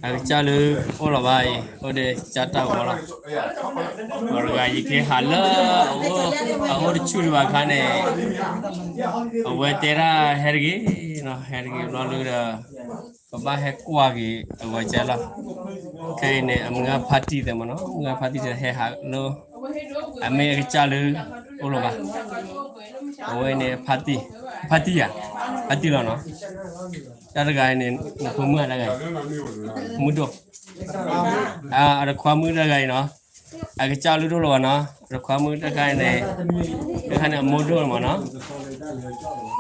အကစၢ်လၢအိၣ်လီၤဘၣ်အံၤ အိၣ်ဒီးကစၢ်တၢ်ဂီၤလီၤ. ပှၤတဂၤယကဟဲဟးလၢ အအိၣ်တဆူၣ်ဒံးဘၣ်အခါန့ၣ် အဝဲတဲဒၣ်ဟဲတဂ့ၤနီၤ, ဟဲတဂ့ၤဘျီလၢဒီး ပဘၣ်ဟဲကွၢ်က့ၤအဂီၤကဲလီၤ. ခဲအံၤန့ၣ် အမုၢ်ဂၤဖါတံၢ်သဲမ့ၢ်နီၤ, မုၢ်ဂၤဖါတံၢ်သဲဟဲဟးလၢ အမ့ၢ်အကစၢ်လၢ အိၣ်လီၤဘၣ်. အဝဲန့ၣ် ဖါတံၢ်, ဖါတံၢ်ဧါ, ဖါတံၢ်လီၤနီၤ. တၢ်တဂၤအံၤန့ၣ် နဖိမုၣ်ဧါတဂၤအံၤ, မုၣ်ဒိၣ်, အတခွါမုၣ်တဂၤအံၤနီၤ, အကစၢ်လၢဒိၣ်လီၤဘၣ်နီၤ, အတခွါမုၣ်တဂၤအံၤန့ၣ်, တခါန့ၣ်အမိၢ်ဒိၣ်လီၤမ့ၢ်နီၤ,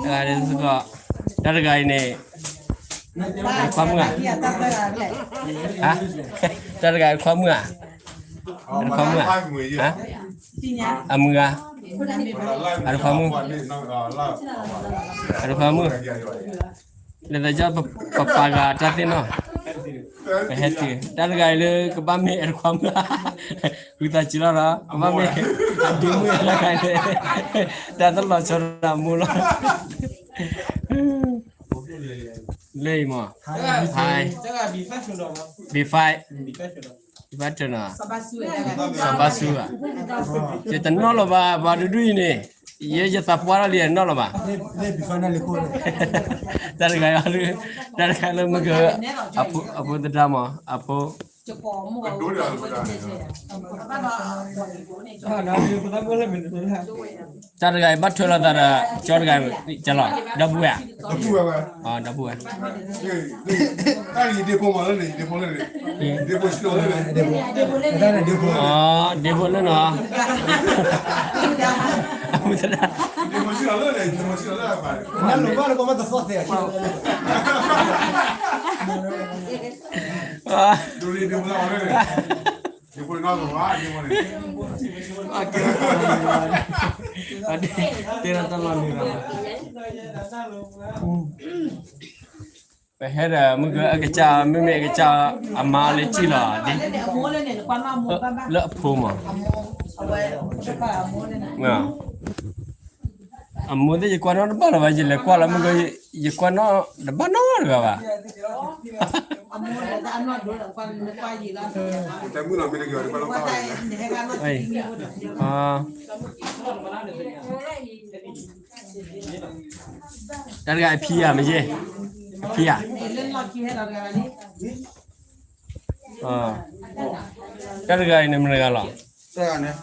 တဂၤန့ၣ်စ့ၢ်ကီး, တၢ်တဂၤအံၤန့ၣ်, အတခွါမုၣ်ဧါ, တၢ်တဂၤအံၤခွါမုၣ်ဧါ, အတခွါမုၣ်ဧါ, အမုၢ်ဂၤ, အတခွါမုၣ်, အတခွါမုၣ် လၢသးကၢ်ပပာ်ဂၤတၢ်သ့ၣ်နီၣ်, ပဟဲတုၤ တၢ်တဂၤအံၤလၢကဘၣ်မ့ၢ်အတခွါမုၣ်, ဃုသးစံးလီၤဒီး ကဘၣ်မ့ၢ်အဒ့မုၣ်တဂၤအံၤ, တၢ်တလီၤဆီဒၣ်မိၢ်လီၤ, လၢအံၤမ့ၢ်, hi, ဘံၣ်ဖဲ, ဘံၣ်ဖဲနီၤ, စီၤဘါဆူဧါ, ယတနီၣ်လီၤဘၣ် ပှၤတဒူၣ်အံၤန့ၣ်, ယဲယသးပှၢ်ထီၣ်လံ ယတနီၣ်လီၤဘၣ်, တၢ်တဂၤ, တၢ်တဂၤလၢမုၢ်က, အဖိသဒါမး အဖိ တၢ်တဂၤအံၤဘၣ်ထွဲလိာ်သးဒီး ကၠီတဂၤအံၤ ကၠီလီၤ ဒီပုၢ်ဝဲၢ်, ဒီပုၢ်ဝဲၢ်, အမုၢ်သဒါ, တဲတၢ်လီၤန့ၣ်, ပဟဲဒီးမုၢ်ကအကစၢ် မ့မ့ၢ်အကစၢ်အမါလၢကံၣ်လီၤ, လၢအဖိမး, အမိၢ်သ့ၣ်ယကွၢ်နီတဘၣ်လၢၤဘၣ်, ယလဲၤကွၢ်လီၤမုၢ်က ယကွၢ်နီတဘၣ်နီတဂၤဘၣ်. တၢ်တဂၤအဖံဧါ မ့ၢ်ယဲ, အဖံဧါ, တၢ်တဂၤအံၤန့ၣ်မတၤတဂၤလီၤ,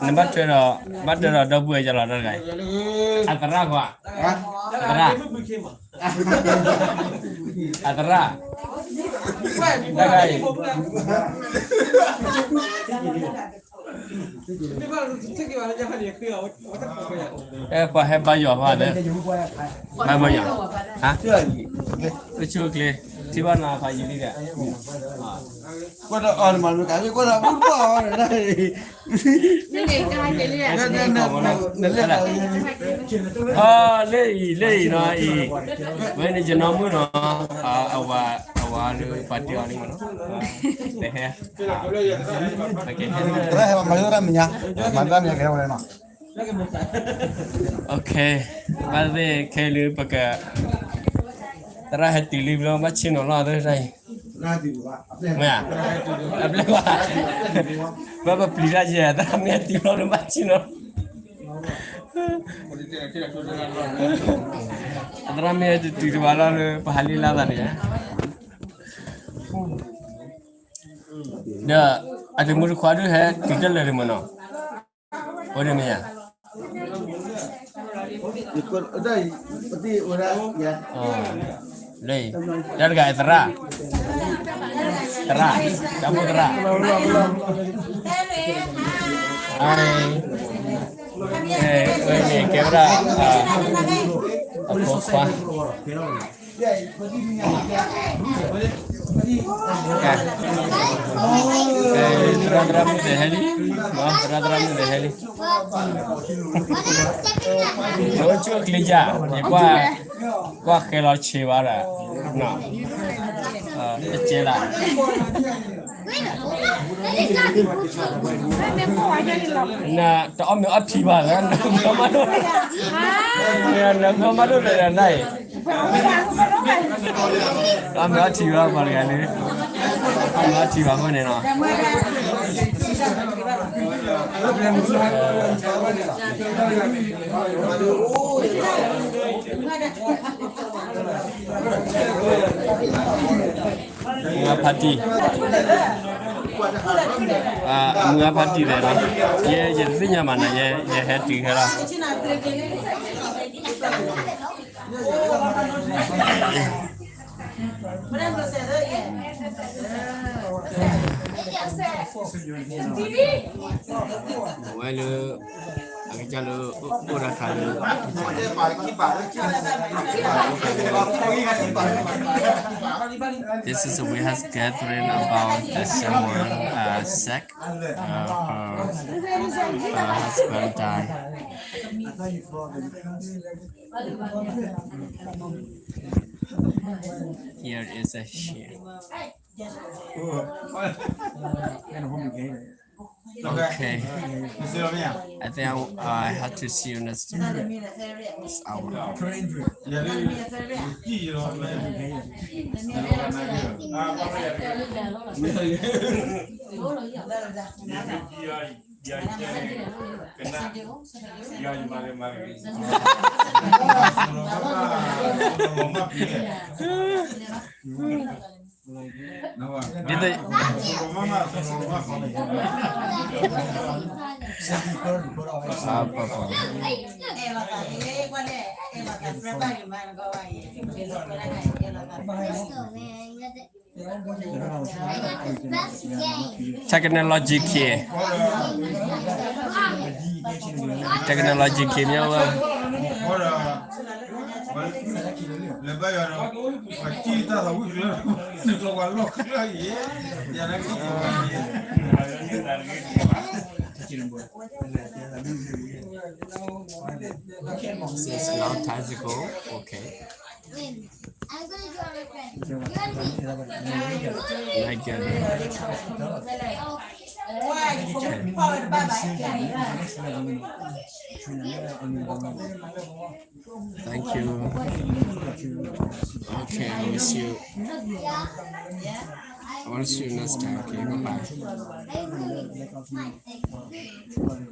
နဘၣ်ထွဲဒီး ဘၣ်ထွဲဒီးဒီပုၢ်ဝဲၢ်ကလီၤ တၢ်တဂၤအံၤ, အသရၣ်ကွၢ်, အသရၣ်, အသရၣ်, တၢ်တဂၤအံၤ အဲ ပှၤဟဲဘါယွၤဖဲလဲၣ်, ဘါယွၤ, ဟါ, အိၣ်ဆူၣ်အိၣ်ချ့, ထံၣ်ဘၣ်နၤဖးယံာ်လံဒီး, ကွၢ်ဒီးအီၤမၤလိကၤ, ကွၢ်ဒီးဘူၣ်ဘၣ်အီၤ, နလဲၤ, အလၢအံၤ လၢအံၤနီၤအံၤ, ဝဲန့ၣ်ယနီၢ်မုၣ်နီၤ, အဝၤ, အဝၤလၢပှၤတ့အီၤလံမးနီၤ, တဟဲ သရၣ်ဟဲမၤလိတၢ်မဲာ်ညါ, မၤလိတၢ်မဲာ်ညါကဟဲဝဲနီၤ, ဘၣ်သ့ၣ်ခဲလၢာ် ပက, သရၣ်ဟဲတုၤလံဘျီ ဘၣ်ဆ့ၣ်နီၤလီၤသ့ၣ်တၢ်အံၤ, မ့ၢ်ဧါ, အပျဲၢ်ဘၣ်, ဘၣ်ပပျံၤတၢ်ယဲၢ် သရၣ်မ့ၢ်ဟဲတုၤလီၤလၢ ဘၣ်ဆ့ၣ်နီၤ, သရၣ်မ့ၢ်ဟဲတတုၤတဘၣ်လီၤလၢ ပဟးလံလၢသးန့ၣ်ဧါ, ဒီး အတမုၢ်တခွါဒုးဟဲတုၤတၢ်လၢာ်တမုၢ်နီၤ, အိၣ်ဒ်မ့ၢ်ဧါ, လၢ, တၢ်တဂၤအံၤသရၣ်, သရၣ်, တၢ်ဖိသရၣ်, ဝဲန့ၣ်ကဲဝဲဒၣ် အဖိခွါ သရၣ်သရၣ်မုၣ်သ့ၣ်ဟဲလံ, သရၣ်သရၣ်မုၣ်သ့ၣ်ဟဲလံ, နအိၣ်ဆူၣ်အိၣ်ချ့ဧါ, ယကွၢ်, ကွၢ်ဃဲလီၤဆ့ဘၣ်ဒီး, တကဲလၢ် နတအီၣ်မ့ၤအီထံဘၣ်, နဘၣ်မၤဒိၣ်, နဘၣ်မၤဒိၣ်ဒီးနၤအံၤ, တအီၣ်မ့ၤအီထံဘၣ် ပှၤတဂၤန့ၣ်, ဘၣ်ထံၣ်ဘၣ်အဃိန့ၣ်နီၤ. မုၢ်အဖါတံၢ်, မုၢ်အဖါတံၢ်လဲၣ်နီၤ, ယဲ ယတသ့ၣ်ညါဘၣ်နီၤ, ယဲ ယဟဲတုၤခဲလီၤ. ဝဲလၢ အကစၢ်လၢ အိၣ်တခါလၢ This is a warehouse gathering about the Samoan uh, sect, uh, her, her husband died. Here is a share. Okay. I think I, I have to see you next time. It's our. Dito. Ah, papa. Technology key. Technology key မ့ၢ်ဝဲ Since long time ago, okay. Like, uh, thank you. Okay, I will see you. I will see you next time. Okay, bye bye.